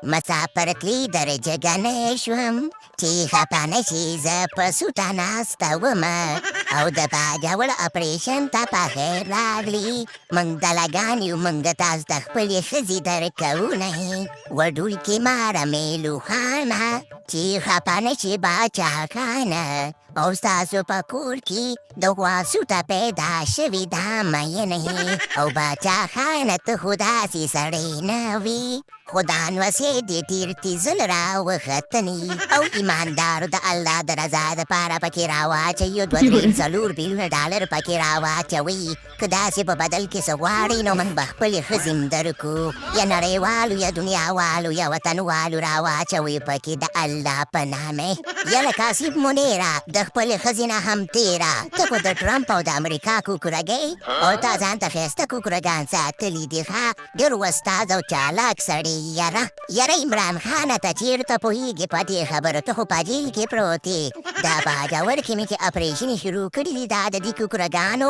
مسافر تلی درجه نه شوم چې خپه نه شي، زه په سوټه ناسته وم او د باجوړ اپریشن ته په خیر راغلي. موږ دلګان یو، موږ تاسو ته خپلې ښځې درکوو. نه وډول کې ماره میلو خانه چې خپه نه شي باچا خانه، او ستاسو په کور کې د غوا سوټه پیدا شوې ده مینې. او باچا خانه، ته خو داسې سړی نه وي، خدا نوسې دې تیر تیزل را وختنی او ایماندار د الله د رضا دپاره پکې راواچوي، 2، 3، 4 بیلیونه ډالر پکې راواچوي. که داسې په بدل کې څه غواړئ، نو موږ به خپلې ښځې هم درکو. یا نړیوالو، یا دنیاوالو، یا وطنوالو، راواچوئ پکې د الله په نامه. یله کاسب منیره، د خپلې ښځې نه هم تېره، ته خو د ټرمپ او د امریکا کوکرګۍ او تا ځان ته ښایسته کوکرګان ساتلي دي. ښه، ډېر وستاز او چالاک سړی. یاره یاره عمران خانه، ته چېرته پوهېږې په دې خبرو؟ ته خو په جیل کې پروت یې. دا باجوړ کې مې چې اپریشن شروع کړي دي، دا د دې کوکرګانو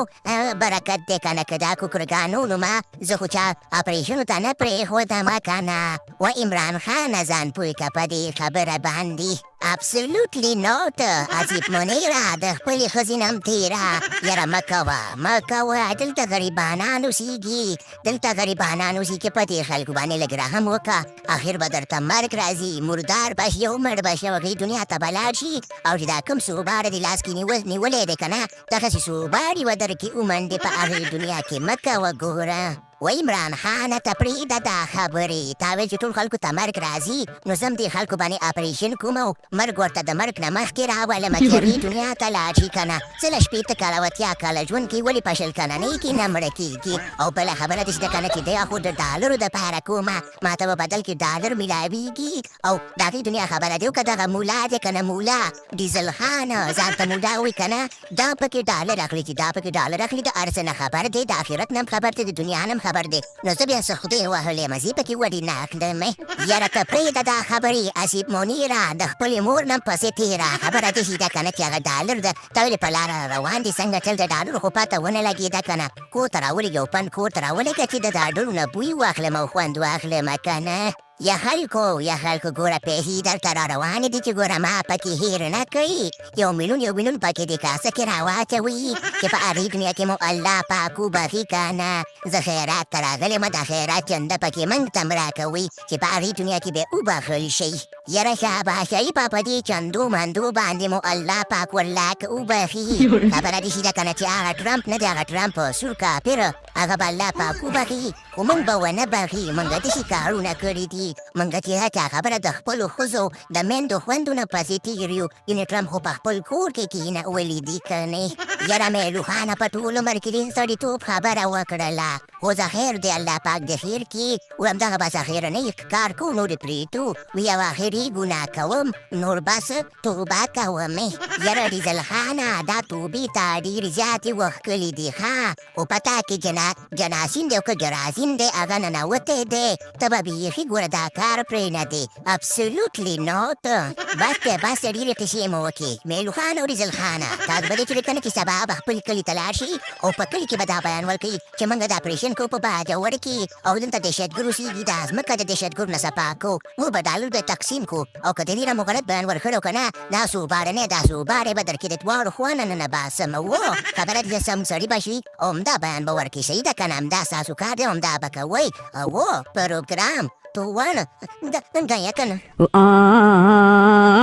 برکت دی که نه. که دا کوکرګانو، نو ما زه خو چا اپریشنو ته نه پرېښودم که نه. و عمران خانه، ځان پوه که په دې خبره باندې. Absolutely not. عجیب منیره، د خپلې ښځې نه هم تېره. یاره مه کوه، مه کوه، دلته غریبانان اوسېږي، دلته غریبانان اوسېږي. په دې خلکو باندې لږ رحم وکړه، اخر به درته مرګ راځي، مردار به شي او مړ به شي او هغې دنیا ته به لاړ شي. او چې دا کوم سوباړه دې لاس کې نیولی دی که نه، دغسې سوباړي به درکې ومنډې په هغې دنیا کې. مه کوه ګوره. و عمران خانه، ته پرېږده دا خبرې. تا ویل چې ټول خلکو ته مرګ راځي، نو زه هم دې خلکو باندې اپریشن کوم او مرګ ورته د مرګ نه مخکې راولم چې هغې دنیا ته لاړ شي که نه. څه له 60 کاله او 80 کاله ژوند کې ولې په 20 کلنۍ کې نه مړه کېږي؟ او بله خبره دې ده که نه چې دی خو د ډالرو دپاره کومه، ما ته به بدل کې ډالر میلاویږي. او د هغې دنیا خبره دی که دغه مولا دی که نه، مولا ډیزل خان ځان ته مولا وایي که نه، دا پکې ډالر اخلي. چې دا پکې ډالر اخلي، د هر څه نه خبر دی، د آخرت نه هم خبر دی، د دنیا نه هم خبر دی، نو زه بیا څه خدای وهلی یم؟ زه پکې ولې نه اخلم؟ یاره ته پرېږده دا خبرې. عصیب منیره، د خپلې مور نه پسې تېره. خبره داسې ده که نه چې هغه ډالر ده، ته ولې په لاره روان دي؟ څنګه چل د ډالرو خو پته ونه لګېده که نه. کور ته راولېږه، یو پند کور ته راولېږه چې د ډالرو نه بوی واخلم او خوند واخلم که نه. یا خلکو، یا خلکو، ګوره پیسې درته را روانې دي چې ګوره ما پکې هېر نه کوي. 1 میلیون، 1 میلیون پکې دې کاسه کې راواچوي چې په هغې دنیا کې مو الله پاک وبخښي که نه. زه خیرات ته راغلی یم، د خیرات چنده پکې موږ ته هم راکوي چې په هغې دنیا کې به وبخښل شي. یاره شاباشي، په دې چندو مندو باندې مو الله پاک والله که وبخښي. خبره دې ده که نه چې هغه ټرمپ نه دی، هغه ټرمپ سور کافر، هغه به الله پاک وبخښي، خو موږ به ونه بخښي. موږ داسې کارونه کړي دي، موږ چې هچا خبره د خپلو ښځو د میندو خویندو نه پسې تېر یو. یعنې ټرمپ خو په خپل کور کې کښېنولي دي که نه. یاره میلو خانه، په ټول عمر کې دې سړیتوب خبره وکړله، خو زه خیر دی، الله پاک دې خیر کړي. همدغه بس اخرنۍ کار کوو، نور یې پرېږدو. وي یو اخري ګناه کوم، نور بس توبه کوم. یاره ډیزل خانه، دا توبې ته ډېرې زیاتې وښکلې دي. ښه، خو په تا کې جناسین دی او که جرازین دی، هغه ننوتی دی، ته به بیخي ګوره دا کار پرې نه دی. Absolutely not. بس دی، بس دی، ډېرې قصې مو وکړې. میلو خان او ډیزل خانه، تاسو به دې چې کنه چې سبا به خپل کلي ته لاړ شي او په کلي کې به دا بیان ورکړي چې موږ دا اپریشن کوو په باجوړ کې او دلته دهشتګر اوسېږي، دا ځمکه د دهشتګرو نه صفا کوو، موږ به ډالر به تقسیم کو. او که د دې نه مو غلط بیان ورکړو که نه، دا سوباړه نه، دا سوباړې به درکې د دواړو خوا نه ننه باسم. و خبره دې سم سړي به شي او همدا بیان به ورکړي. صحیح ده که نه؟ همدا ستاسو کار دی، همدا به کوئ. او پروګرام تو وانه دا که نه. آ.